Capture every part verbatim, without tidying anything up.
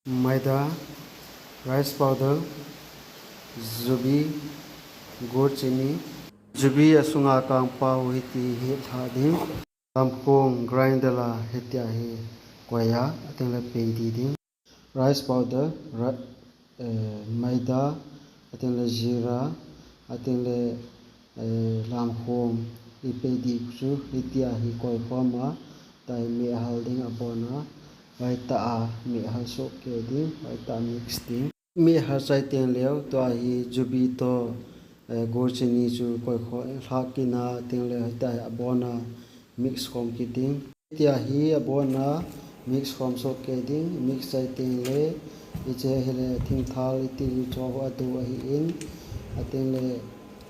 Maida, rice powder, jubi, gur chini. Jubi asunga kangpao hiti hi lha ding. Lamkhong grinder a hitia hi koi a, atengle pei di ding. Rice powder, ri-, eh, maida, atengle jeera, atengle, eh, lamkhong ipei di chu hitia hi koi khom a, tai meh hal ding abon a, vai ta a meh hal soh kei ding, vai ta mix ding. Meh hal chai teng leu, tua hi jubi toh, eh, gur chini chu koi khom lha kit a, atengle hitia hi abon a mix khom kit ding. Hitia hi abon a mix khom soh kei ding, mix chai teng le, hiche hile thingthal iti chu ho adu ahin, atengle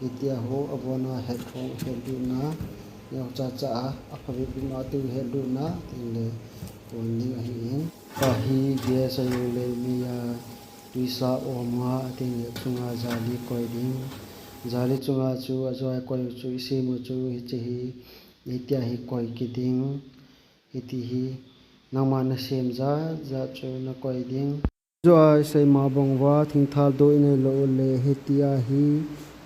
hitia ho abon a het khom, het lut a, neo cha cha a, apha vep vep a tu het lut a, atengle pon ding ahin. Tua hi gas a jong le mei a tuisa um a, atengle chunga jali koi ding. Jali chunga chu ajo a koi u chu, isem u chu hiche hi, hitia hi koi kit ding. Hiti hi nangma nasem jat jat chu nakoi ding. Ajo a isei ma bang uva, thingthal do inei lou u le, hitia hi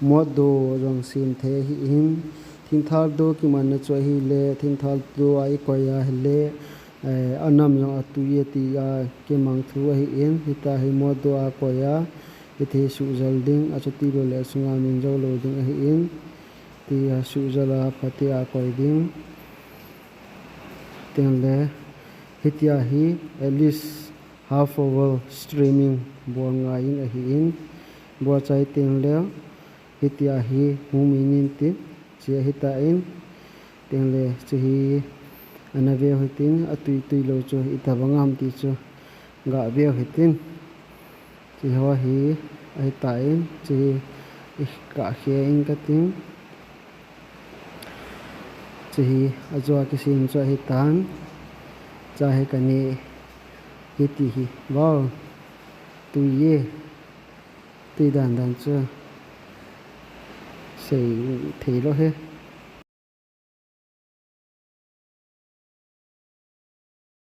mot do jong sem thei ahin. Thingthal do kimanna chu ahile, thingthal do a ikoi a hile, eh, anam jong atui e tia kimang thu ahin. Hitia hi mot do a koi a, hiti hi suhjal ding, achuti lou le asunga min jou lou ding ahin. Tia suhjal a phatea koi ding. Tengle, hitia hi at least half hour steaming bol ngai in ahin. Bol chai tengle, hitia hi hung min in tin, hiche ahitan, tengle, hiche hi ana veu hitin, atui tui lou chu itobang ham ti chu ga veu hitin. Hiche ho hi ahitan, hiche hi ikah khe in kating. Hiche hi ajo a kisem chu ahitan. Hiche hi kaneh, hiti hi, wow, tui e, tui dan dan chu sei thei lou hi.